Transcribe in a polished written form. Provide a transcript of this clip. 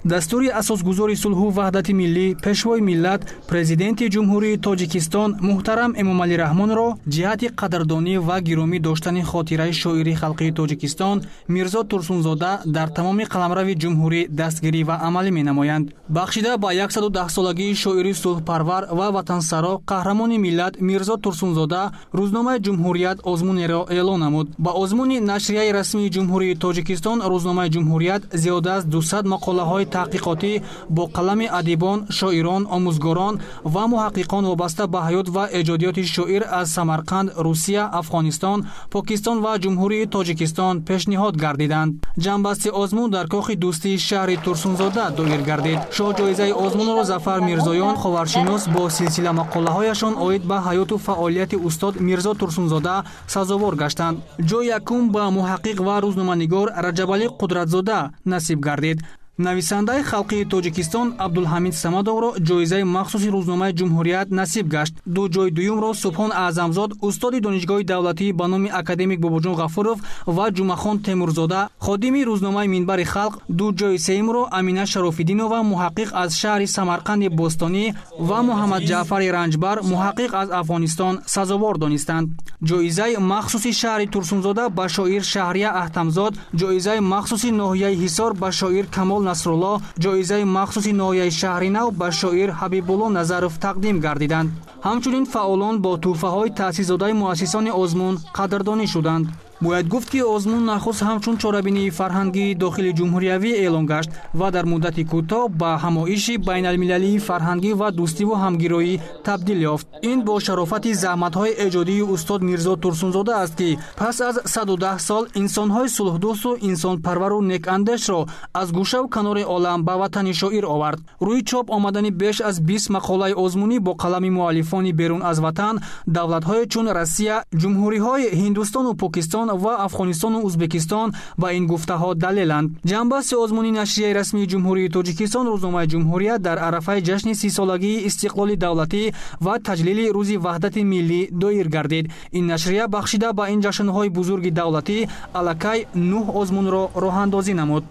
Дастури асосгузори сулҳу ваҳдати миллӣ, пешвои миллат, президенти Ҷумҳурии Тоҷикистон муҳтарам Эмомалӣ Раҳмонро ҷиҳати қадрдонӣ ва гиромӣ доштани хотираи шоири халқии Тоҷикистон Мирзо Турсунзода дар тамоми қаламрави ҷумҳурӣ дастгирӣ ва амалӣ менамоянд. Бахшида ба 110-солагии шоири сулҳпарвар ва ватансаро, қаҳрамони миллат Мирзо Турсунзода рӯзномаи Ҷумҳурият озмунеро эълон намуд. Ба озмуни нашрияи расмии Ҷумҳурии Тоҷикистон рӯзномаи Ҷумҳурият зиёда аз 200 мақолаҳои таҳқиқотӣ бо қалами адибон, шоирон, омӯзгорон ва муҳаққиқон вобаста ба ҳаёт ва эҷодиёти шоир аз Самарқанд, Русия, Афғонистон, Покистон ва Ҷумҳурии Тоҷикистон пешниҳод гардиданд. Ҷамъбасти озмун дар кохи дӯстии шаҳри Турсунзода доир гардид. Шоҳҷоизаи озмунро Зафар Мирзоён, ховаршинос, бо силсила мақолаҳояшон оид ба ҳаёту фаъолияти устод Мирзо Турсунзода сазовор гаштанд. Ҷои якум ба муҳаққиқ ва рӯзноманигор Раҷабалӣ Қудратзода насиб гардид. Нависандаи халқии Тоҷикистон Абдулҳамид Самадовро ҷоизаи махсуси рӯзномаи Ҷумҳурият насиб гашт. Ду ҷои дуюмро Субҳон Аъзамзод, устоди Донишгоҳи давлатии ба номи академик Бобоҷон Ғафуров, ва Ҷумъахон Темурзода, ходими рӯзномаи Минбари халқ, ду ҷои сеюмро Амина Шарофиддинова, муҳаққиқ аз шаҳри Самарқанди бостонӣ, ва Муҳаммадҷаъфари Ранҷбар, муҳаққиқ аз Афғонистон, сазовор донистанд. Ҷоизаи махсуси шаҳри Турсунзода ба шоир Шаҳрия Аҳтамзод, ҷоизаи махсуси ноҳияи Ҳисор ба шоир Камол Насрулло, ҷоизаи махсуси ноҳияи Шаҳринав ба шоир Ҳабибулло Назаров тақдим гардиданд. Ҳамчунин фаъолон бо тӯҳфаҳои таъсисдодаи муассисони озмун қадрдонӣ шуданд. Бояд гуфт, ки озмун нахуст ҳамчун чорабинии фарҳангии дохили ҷумҳуриявӣ эълон гашт ва дар муддати кӯтоҳ ба ҳамоиши байналмилалии фарҳангӣ ва дӯстиву ҳамгироӣ табдил ёфт. Ин бо шарофати заҳматҳои эҷодии устод Мирзо Турсунзода аст, ки пас аз 110 сол инсонҳои сулҳдӯсту инсонпарвару некандешро аз гӯшаву канори олам ба ватани шоир овард. Рӯи чоп омадани беш аз 20 мақолаи озмунӣ бо қалами муаллифони берун аз ватан, давлатҳое чун Россия, ҷумҳуриҳои Ҳиндустону Покистон ва Афғонистону Ӯзбекистон ба ин гуфтаҳо далеланд. Ҷамъбасти озмуни нашрияи расмии Ҷумҳурии Тоҷикистон рӯзномаи Ҷумҳурият дар арафаи ҷашни 30-солагии истиқлоли давлатӣ ва таҷлили рӯзи ваҳдати миллӣ доир гардид. Ин нашрия бахшида ба ин ҷашнҳои бузурги давлатӣ аллакай 9 озмунро роҳандозӣ намуд.